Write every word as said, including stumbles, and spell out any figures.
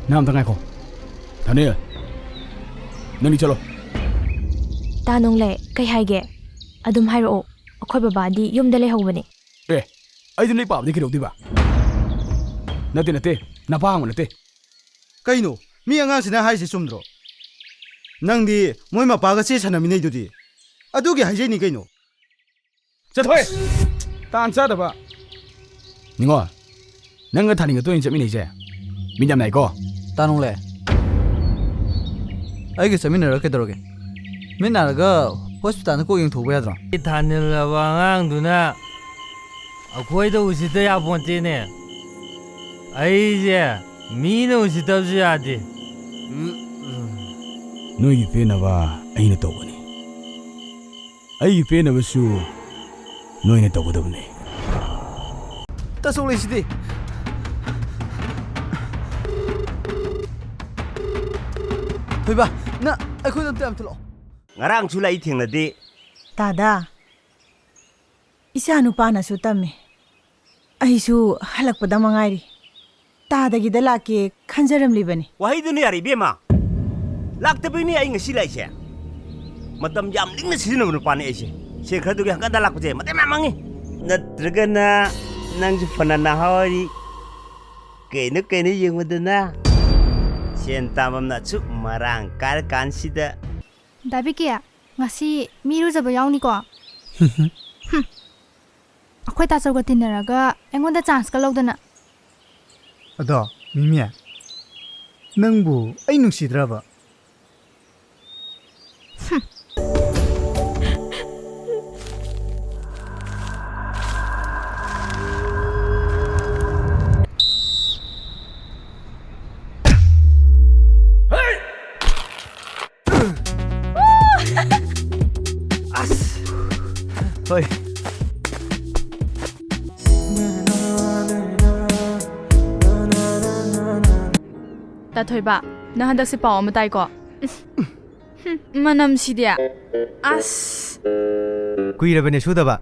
ꯅꯪ ꯑꯝꯇ ꯉꯥꯏꯈꯣ꯫ ꯊꯥꯅꯤꯜ, ꯅꯪꯗꯤ ꯆꯠꯂꯣ꯫ ꯇꯥ ꯅꯣꯡꯂꯩ, ꯀꯩ ꯍꯥꯏꯒꯦ? ꯑꯗꯨꯝ ꯍꯥꯏꯔꯛꯑꯣ꯫ ꯑꯩꯈꯣꯏ ꯕꯕꯥꯗꯤ ꯌꯨꯝꯗ ꯂꯩꯍꯧꯕꯅꯦ꯫ ꯑꯦ, ꯑꯩꯗꯤ ꯅꯣꯏ ꯄꯥꯕꯗꯤ ꯀꯩꯗꯧꯗꯣꯏꯕ? ꯅꯠꯇꯦ, ꯅꯠꯇꯦ, ꯅꯄꯥ ꯍꯪꯕ ꯅꯠꯇꯦ꯫ ꯀꯩꯅꯣ? ꯃꯤ ꯑꯉꯥꯡꯁꯤꯅ ꯍꯥꯏꯁꯦ ꯆꯨꯝꯗ꯭ꯔꯣ? ꯅꯪꯗꯤ ꯃꯣꯏ ꯃꯄꯥꯒ ꯆꯦ ꯁꯥꯟꯅꯃꯤꯟꯅꯩꯗꯨꯗꯤ꯫ ꯑꯗꯨꯒꯤ ꯍꯥꯏꯖꯩꯅꯤ ꯀꯩꯅꯣ꯫ ꯆꯠꯊꯣꯛꯑꯦ! ꯇꯥꯟ ꯆꯥꯗꯕ! ꯅꯤꯉꯣꯜ, ꯅꯪꯒ ꯊꯥꯅꯤꯜꯒ ꯇꯣꯏꯅ ꯆꯠꯃꯤꯟꯅꯩꯁꯦ ꯃꯤꯠ ꯌꯥꯝ ꯅꯥꯏꯀꯣ꯫ ꯇꯥ ꯅꯣꯡꯂꯩ, ꯑꯩꯒ ꯆꯠꯃꯤꯟꯅꯔꯒ ꯀꯩꯗꯧꯔꯒꯦ? ꯃꯤꯠ ꯅꯥꯔꯒ ꯍꯣꯁꯄꯤꯇꯥꯜꯗ ꯀꯣꯛ ꯌꯦꯡꯊꯣꯛꯄ ꯌꯥꯗ꯭ꯔꯣ? ꯊꯥꯅꯤꯜꯂꯕ ꯑꯉꯥꯡꯗꯨꯅ ꯑꯩꯈꯣꯏꯗ ꯎꯁꯤꯠꯇ ꯌꯥꯄꯣꯟꯇꯦꯅꯦ꯫ ꯑꯩꯁꯦ ꯃꯤꯅ ꯎꯁꯤꯠꯇꯕꯁꯨ ꯌꯥꯗꯦ꯫ ꯎꯝ, ꯎꯝ꯫ ꯅꯣꯏꯒꯤ ꯄꯦꯟꯅꯕ ꯑꯩꯅ ꯇꯧꯕꯅꯤ꯫ ꯑꯩꯒꯤ ꯄꯦꯟꯅꯕꯁꯨ ꯅꯣꯏꯅ ꯇꯧꯒꯗꯕꯅꯤ꯫ ꯇꯥ ꯆꯧꯂꯩꯁꯤꯗꯤ꯫ ꯊꯣꯏꯕ, ꯅꯪ ꯑꯩꯈꯣꯏꯗ ꯑꯝꯇ ꯌꯥꯝ ꯊꯤꯜꯂꯛꯑꯣ꯫ ꯉꯔꯥꯡꯁꯨ ꯂꯥꯛꯏ ꯊꯦꯡꯅꯗꯦ꯫ ꯇꯥꯗ, ꯏꯆꯥ ꯅꯨꯄꯥꯅꯁꯨ ꯇꯝꯃꯤ꯫ ꯑꯩꯁꯨ ꯍꯜꯂꯛꯄꯗ ꯃꯉꯥꯏꯔꯤ꯫ ꯇꯥꯗꯒꯤꯗ ꯂꯥꯛꯀꯦ ꯈꯟꯖꯔꯝꯂꯤꯕꯅꯤ꯫ ꯋꯥꯍꯩꯗꯨꯅ ꯌꯥꯔꯦ, ꯏꯕꯦꯝꯃ꯫ ꯂꯥꯛꯇꯕꯩꯅꯦ ꯑꯩ ꯉꯁꯤ ꯂꯥꯛꯏꯁꯦ꯫ ꯃꯇꯝ ꯌꯥꯝ ꯂꯤꯛꯅ ꯁꯤꯖꯤꯟꯅꯕ ꯅꯨꯄꯥꯅꯦ ꯑꯩꯁꯦ꯫ ꯁꯦꯟ ꯈꯔꯗꯨꯒꯤ ꯍꯪꯀꯠ ꯍꯟꯗ ꯂꯥꯛꯄꯁꯦ ꯃꯇꯝ ꯌꯥꯝ ꯃꯥꯡꯉꯤ꯫ ꯅꯠꯇ꯭ꯔꯒꯅ ꯅꯪꯁꯨ ꯐꯅ ꯅꯍꯥ ꯑꯣꯏꯔꯤ꯫ ꯀꯩꯅꯣ ꯀꯩꯅꯣ ꯌꯦꯡꯕꯗꯅ ꯁꯦꯟ ꯇꯥꯟꯐꯝꯅ ꯑꯁꯨꯛ ꯃꯔꯥꯡ ꯀꯥꯏꯔ ꯀꯥꯟꯁꯤꯗ꯫ ꯗꯥ ꯕꯤꯀꯤ, ꯉꯁꯤ ꯃꯤ ꯏꯔꯨꯖꯕ ꯌꯥꯎꯅꯤꯀꯣ? ꯍꯨꯝ꯫ ꯑꯩꯈꯣꯏ ꯇꯥꯆꯧꯒ ꯇꯤꯟꯅꯔꯒ ꯑꯩꯉꯣꯟꯗ ꯆꯥꯟꯁꯀ ꯂꯧꯗꯅ꯫ ꯑꯗꯣ, ꯃꯤꯃꯤ, ꯅꯪꯕꯨ ꯑꯩ ꯅꯨꯡꯁꯤꯗ꯭ꯔꯕ? ꯍꯨꯝ꯫ ꯑꯁ! ꯍꯣꯏ꯫ ꯇꯥꯊꯣꯏꯕ, ꯅꯪ ꯍꯟꯗꯛꯁꯦ ꯄꯥꯎ ꯑꯃ ꯇꯥꯏꯀꯣ? ꯍꯨꯝ, ꯃꯅꯝꯁꯤꯗꯤ꯫ ꯑꯁ! ꯀꯨꯏꯔꯕꯅꯦ ꯁꯨꯗꯕ꯫